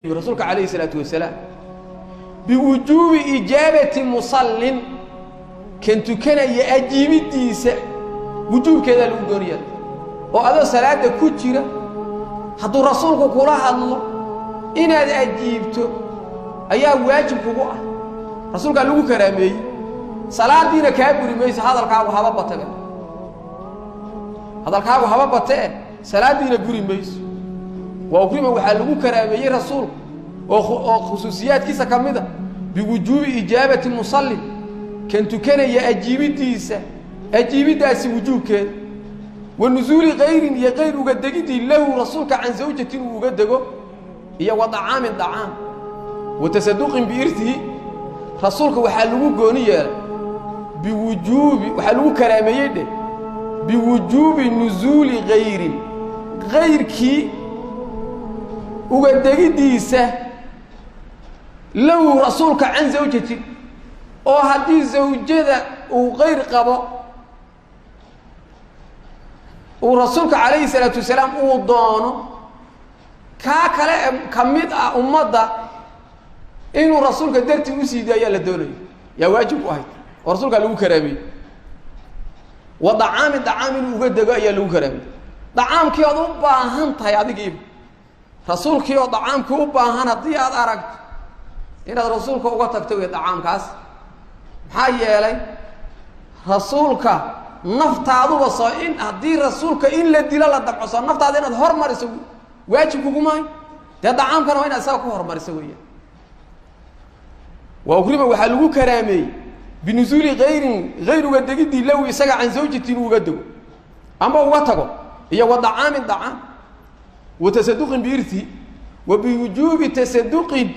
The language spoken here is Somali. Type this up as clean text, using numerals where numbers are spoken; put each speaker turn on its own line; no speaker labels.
Rasuulka calayhi salaatu wasalaam biwujuubi ijaabati musallin, kan tukanaya ajiibiddiisa wujuubkeedaa lagu gooniyaa, oo adoo salaadda ku jira hadduu rasuulku kula hadlo inaad ajiibto ayaa waajib kugu ah. Rasuulkaa lagu karaameeyey, salaaddiina kaa buri mayso. Hadalkaagu haba batebe, hadalkaagu haba batee, salaaddiina buri mayso. Wa ukrima, waxaa lagu karaameeyey rasuulku oo khusuusiyaadkiisa ka mid a biwujuubi ijaabati musallin, kan tukanaya ajiibiddiisa, ajiibiddaasi wujuubkeeda, wa nusuuli kayrin, iyo kayr uga degiddii, lahu rasuulka can zawjatin uu uga dego, iyo wa dacaamin dacaam, wa tasaduqin biirtihi. Rasuulka waxaa lagu gooni yeelay biwujuubi, waxaa lagu karaameeyey dheh, biwujuubi nusuuli kayrin, kayrkii uga degiddiisa, lahu rasuulka can zawjatin, oo haddii zawjada uu kayr qabo uu rasuulka calayhi salaatu wasalaam uu doono kaa kale ka mid ah ummadda inuu rasuulka dartii usii daayaa la doonaya, yaa waajib ku ahayd oo rasuulkaa lagu karaameeyey. Wa dacaamin dacaam inuu uga dego ayaa lagu karaameyey. Dacaamkii ood u baahan tahay adigiiba, rasuulkii oo dacaamkii u baahan haddii aad aragto, inaad rasuulka uga tagto wey dacaamkaas. Maxaa yeelay, rasuulka naftaaduba soo in haddii rasuulka in la dilo la dabco, soo naftaada inaad hormariso waajib kugumaayo? Dee dacaamkana waa inaad isaga ku hormariso weeyaan. Wa ukrima, waxaa lagu karaameeyey binusuuli kayrin, hayr uga degiddii, lahu isaga can zawjatin uu uga dego ama uga tago, iyo wa dacaamin dacaam, wa tasaduqin biirtihi, wa biwujuubi tasaduqin.